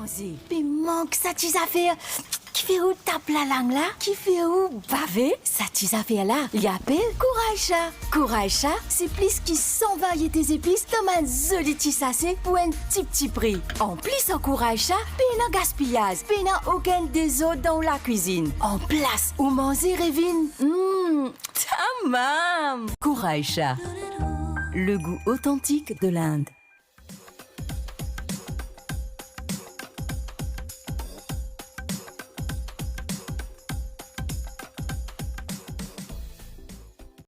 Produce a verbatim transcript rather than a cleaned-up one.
Manze, pe mank sa ti zafer ki fer ou tap lalang la, ki fer ou bave. Sa ti zafer la, li apel Kouray Sa. Kouray Sa, se plis ki san variete zepis dan bann zoli ti sase pou enn tipti pri. Anplis, ar Kouray Sa, pena gaspiyaz, pena okenn dezord dan ou lakwizinn. Anplas, ou manze revinn, mm, tamam! Kouray Sa, le goût authentique de l'Inde.